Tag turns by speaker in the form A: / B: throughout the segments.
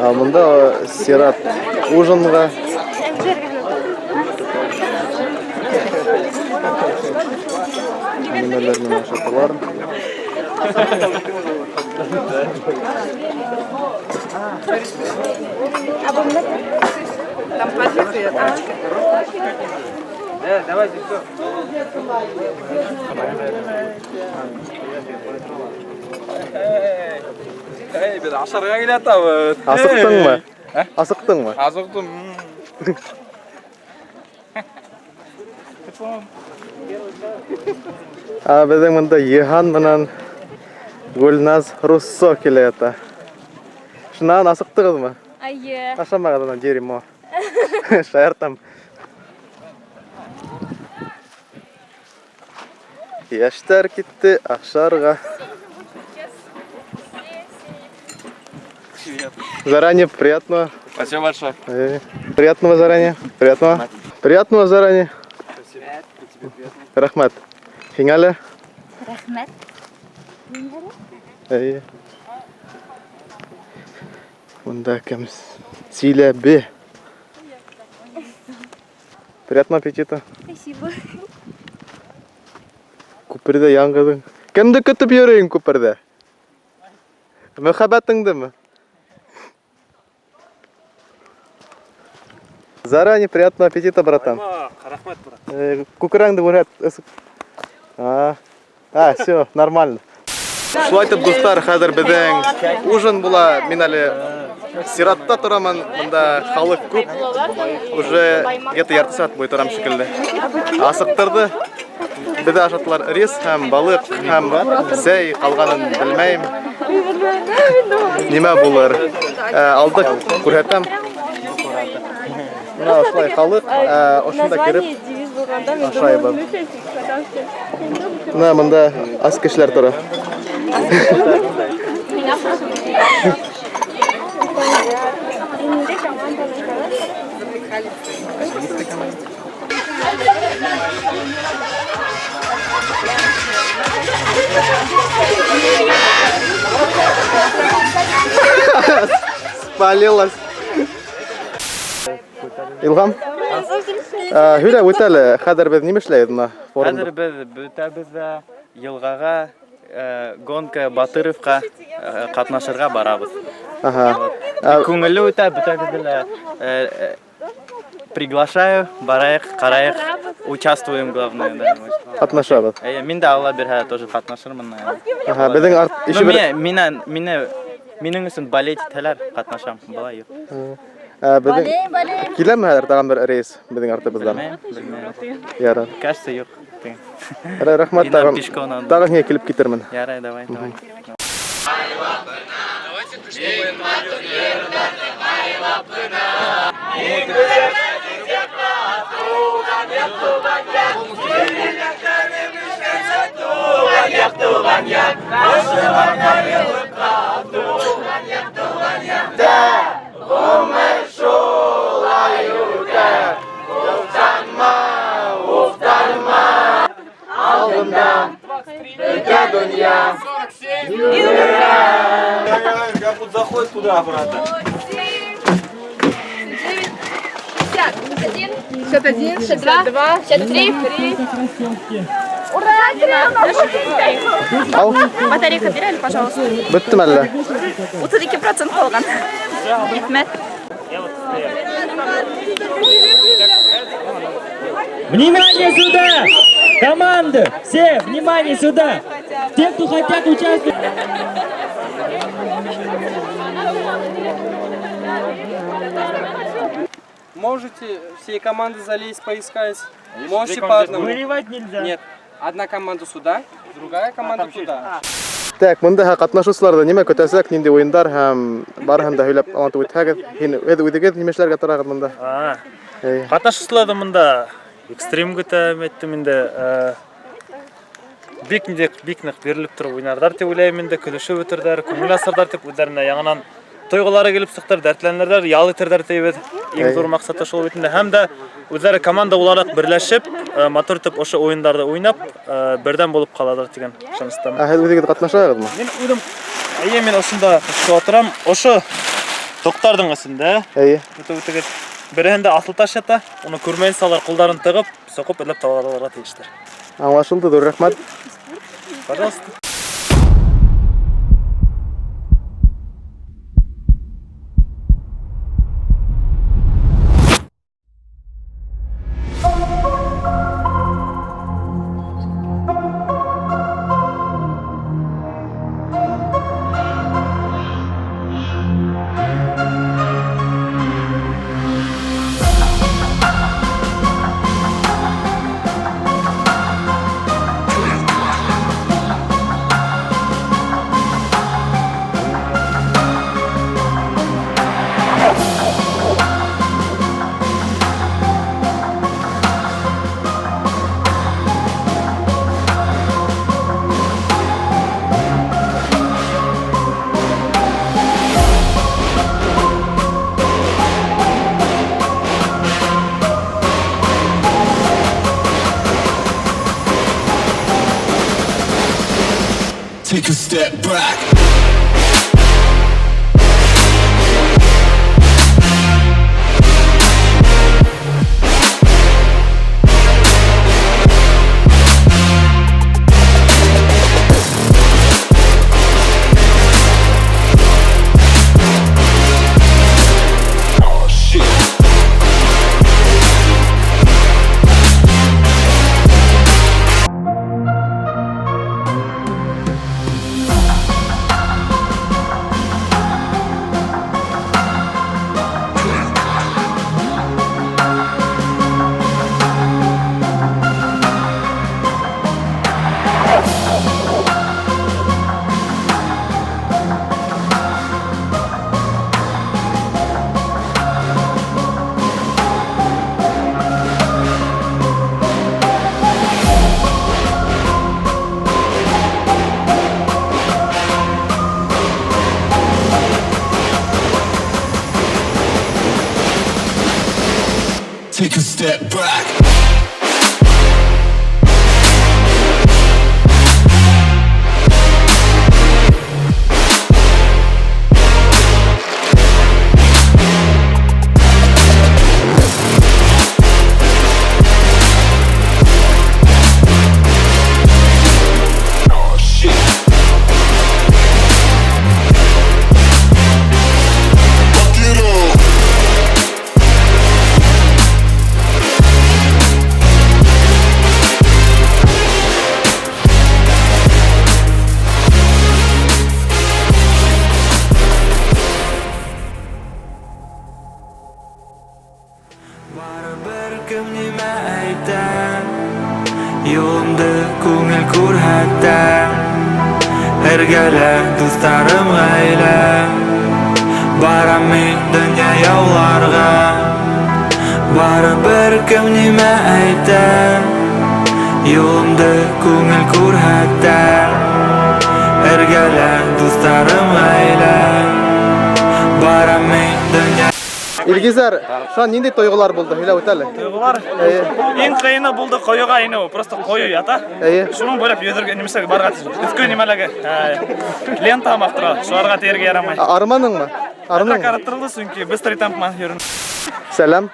A: Ә монда сират ужинга. Нимәләр менән ашаталар.
B: Там подлитые тачка.
C: Да, давайте все. Эй, беҙ ашарға килә ятабыҙ.
A: Асыҡтыңмы? Асыҡтыңмы?
C: Асыҡтым.
A: Ә беҙҙең монда Йыһан менән Гөлназ Руссо килә ята. Шунан асыҡтығыҙмы?
D: Әйе.
A: Ашамағыҙ ана дерьмо. Шаяртам. Йәштәр китте ашарға. Заранее приятного.
C: Спасибо большое.
A: Приятного заранее. Приятного. Приятного заранее. Рәхмәт. Һиңә лә?
D: Рәхмәт.
A: Эйе. Монда кем? Силәбе. Приятного аппетита.
D: Спасибо.
A: Күперҙә яңғыҙың. Кемде көтөп йөрөйһөң күперҙә? Мөхәббәтеңдеме? Заранее приятного аппетита, братан.
E: Рәхмәт, брат.
A: Күкрәгеңде күрһәт. А, а, все, нормально. Шулай итеп, дуҫтар, хәҙер беҙҙең ужин була. Мин әле сиратта торамын. Монда халыҡ күп. Уже где-то ярты сәғәт буйы торам шикелле. Асыҡтырҙы. Беҙҙә ашаттылар рис һәм балыҡ һәм сәй, ҡалғанын белмәйем. Нимә булыр? Алда күрһәтәм. Мына ошолай халыҡ, ошонда кереп ашайбыҙ. Мына монда ас кешеләр тора. Спалилась. Илһам, һөйләп үт әле, хәҙер беҙ нимә эшләйбеҙ мына форумда?
F: Хәҙер беҙ бөтәбеҙ ҙә йылғаға гонка Батыровҡа ҡатнашырға барабыҙ.
A: Ага.
F: Күңелле үтә, бөтәгеҙҙе лә приглашаю, барайыҡ, ҡарайыҡ, участвуем, главное, да.
A: Ҡатнашабыҙ.
F: Эйе, мин дә Алла бирһә тоже ҡатнашырмын.
A: Ага, беҙҙең арт
F: Ну,
A: ише бер
F: мине, мине, минең өсөн болеть итһәләр, ҡатнашам, былай юҡ.
A: Беҙҙең киләме хәҙер тағын бер рейс беҙҙең артыбыҙҙан?
F: Белмәйем, белмәйем.
A: Ярар.
F: Кажется, юҡ.
A: Ярай, рәхмәт
F: И нам
A: тағын.
F: пешком надо.
A: Тағын һиңә килеп китермен.
F: Ярай, давай, давай.
C: Как будто заходит туда обратно.
D: 51,
B: 51, 62,
D: 63. Ура!
A: Ал,
D: Батарейка бир әле, пожалуйста.
A: бөттөмө әллә?
D: 32% ҡалған. Рәхмәт.
G: Внимание сюда! Команды! Все, внимание сюда! Те, кто хотят участвовать...
C: Можете всей команды залезть, поискать. Можете по одному.
G: Выливать нельзя.
C: Нет, одна команда сюда, другая команда туда.
A: Так, монда ҡатнашыусыларҙы нимә көтәсәк, ниндәй уйындар һәм барыһын да һөйләп аңлатып үтһәгеҙ. Һин һеҙ үҙегеҙ нимә эшләргә тораһығыҙ монда? Эйе.
E: Ҡатнашыусыларҙы мында экстрим көтә, әйттем инде. Бик инде бик ныҡ бирелеп тороп уйнарҙар тип уйлайым инде, көлөшөп үтерҙәр, күңел асырҙар тип үҙҙәренә яңынан тойғолары килеп сыҡтыр, дәртләнерҙәр, ял итерҙәр тейбеҙ. Иң ҙур маҡсаты шул бит инде. Һәм дә үҙҙәре команда булараҡ берләшеп, матур итеп ошо уйындарҙы уйнап, берҙәм булып ҡалалар тигән ышаныстамын.
A: Ә һеҙ үҙегеҙ ҡатнашаһығыҙмы?
E: Мин үҙем, эйе, мин ошонда ҡушылып торам. Ошо Тоҡтарҙың эсендә.
A: Әйе.
E: Үтеп үтегеҙ. Береһендә аҫылташ ята, уны күрмәйенсә алар ҡулдарын тығып, соҡоп эҙләп таба алырға тейештәр.
A: Аңлашылды, ҙур рәхмәт.
E: Пожалуйста.
H: Take a step back. Oh shit. Take a step back. Oh shit. Fuck it up.
I: Барыбер кем нимә әйтә, Юлымды күңел күрһәтә. Эргәлә дуҫтарым, ғаилә, Барам мин донъя яуларға. Барыбер кем нимә әйтә, Юлымды күңел күрһәтә. Эргәлә дуҫтарым, ғаилә, Барам мин донъя
A: Илгизәр, шунан ниндәй тойғолар булды? Һөйләп үт әле.
E: Тойғолар
A: Әйе.
E: иң ҡыйыны булды ҡойоға инеү, просто ҡойо ята.
A: Әйе.
E: Шуның буйлап йөҙөргә нимәсә барға өҫкө нимәләге лента һымаҡ тора, шуларға тейергә ярамай.
A: Арыманыңмы? Арының?
E: Арттырылды, сөнки быстрый темп менән йөрөнө.
A: Сәлам.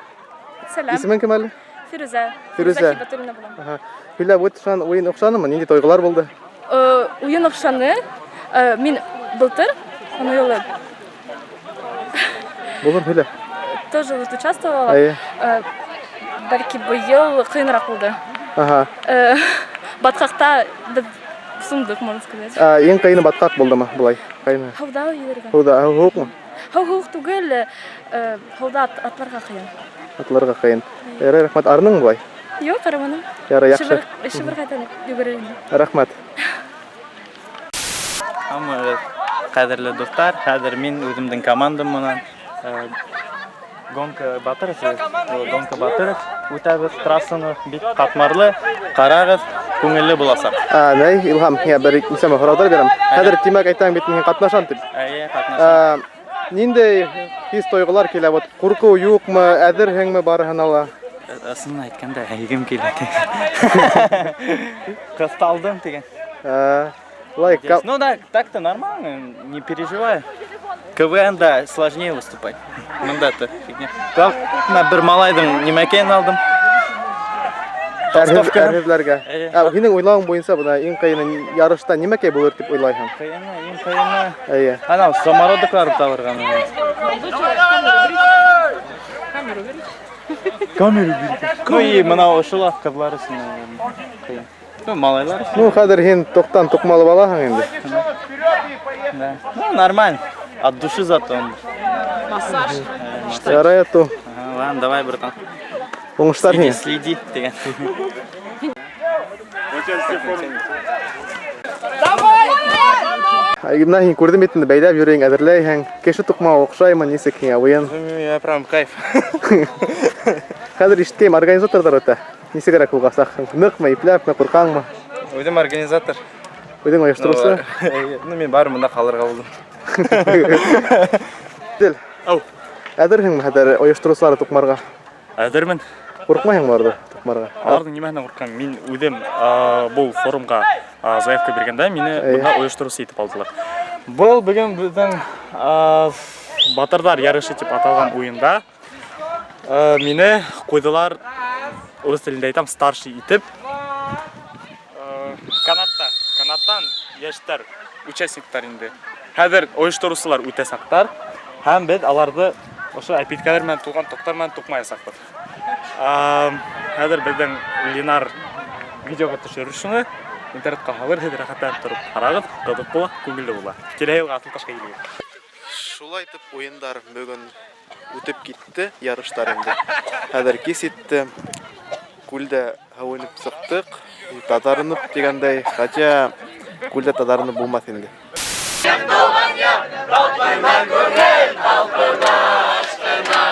D: Сәлам.
A: Исемең кем әле?
D: Фирүзә.
A: Фирүзә.
D: Хибатуллина булам.
A: Аһа. Һөйләп үт, шунан уйын оҡшанымы? Ниндәй тойғолар булды?
B: Уйын оҡшаны. Мин былтыр аны юлы
A: Булыр, һөйлә.
B: тоже вот участвовала.
A: Әйе.
B: Бәлки быйыл ҡыйыныраҡ булды.
A: Аһа.
B: Батҡаҡта беҙ сумдыҡ, можно сказать.
A: Иң ҡыйыны батҡаҡ булдымы былай? Ҡыйыны.
B: Һыуҙа йөҙөргә.
A: Һыуҙа, һыуыҡмы?
B: Һыу һыуыҡ түгел, һыуҙа атларға ҡыйын.
A: Атларға ҡыйын. Ярай, рәхмәт. Арының былай?
B: Юҡ, арыманым.
A: Ярай, яҡшы.
B: Эше бер ҡайтан йүгерер инем.
A: Рәхмәт.
F: Һәм ҡәҙерле дуҫтар, хәҙер мин үҙемдең командам менән гонка батыров, гонка батыров үтәбеҙ трассаны, бик ҡатмарлы, ҡарағыҙ, күңелле буласаҡ.
A: Ней, Илһам, һиңә бер нисәмә һорауҙар бирәм. Хәҙер тимәк әйтәң бит мин ҡатнашам тип.
F: Әйе, ҡатнашам.
A: Ниндәй хис тойғолар килә? Вот ҡурҡыу юҡмы, әҙерһеңме барыһына ла?
F: Ысын әйткәндә, әйгем килә. Ҡыҫталдым тигән.
A: Лайк.
F: Ну да, так-то нормально, не переживай. КВН-да сложнее выступать. Мында-то фигня. Главное, бер малайҙың нимәкәйен алдым. Толстовканы.
A: Әрһеҙләргә.
F: Әйе.
A: Ә, һинең уйлауың буйынса бына иң ҡыйыны ярышта нимәкәй булыр тип уйлайһың?
F: Ҡыйыны, иң ҡыйыны.
A: Әйе.
F: Анау самородокларҙы табырға. Камеру бери. Ну и мынау ошо ҡыҙҙар өсөн ҡыйын. Ну, малайлар өсөн.
A: Ну, хәҙер һин тоҡтан туҡмалып алаһың инде.
F: Да. Ну, нормально. От души зато он.
A: Ярай ату.
F: Ага, ладно, давай, братан.
A: Уңыштар
F: Следи,
A: һиңә.
F: следи тигән.
A: Ай, Бына һин күрҙем бит инде, бәйләп йөрөйһөң, әҙерләйһең. Кеше туҡмауы оҡшаймы, нисек һиңә уйын?
F: Я прям кайф.
A: Хәҙер ишеткәйем, организаторҙар үтә. Нисегерәк булғасаҡһың? Ныҡмы, ипләпме, ҡурҡаңмы?
F: Үҙем организатор.
A: Үҙең ойоштороусы?
F: Ну, мин барыбер мында ҡалырға булдым.
A: Дил.
E: Ау.
A: Әҙерһеңме хәҙер ойоштороусыларҙы туҡмарға?
E: Әҙермен.
A: Ҡурҡмайһыңмы уларҙы туҡмарға?
E: Аларҙың нимәһенән ҡурҡам? Мин үҙем был форумға заявка биргәндә мине
A: Эйе.
E: бында ойоштороусы итеп алдылар. Был бөгөн беҙҙең батырҙар ярышы тип аталған уйында мине ҡуйҙылар, урыҫ телендә әйтәм, старший итеп. Канатта, канаттан йәштәр, участниктар инде. Хәҙер ойоштороусылар үтәсәктәр һәм беҙ аларҙы ошо әпиткәләр менән тулған тоҡтар менән туҡмаясаҡбыҙ. Хәҙер беҙҙең Ленар видеоға төшөрөр шуны, интернетҡа һалыр, һеҙ рәхәтләнеп тороп ҡарағыҙ, ҡыҙыҡ була, күңелле була. Киләһе йылға Аҫылташҡа килегеҙ.
A: Шулай итеп уйындар бөгөн үтеп китте, ярыштар инде. Хәҙер кис етте. Күлдә һыуынып сыҡтыҡ, таҙарынып тигәндәй, хотя күлдә таҙарынып булмаҫ инде.
H: Туған яҡ,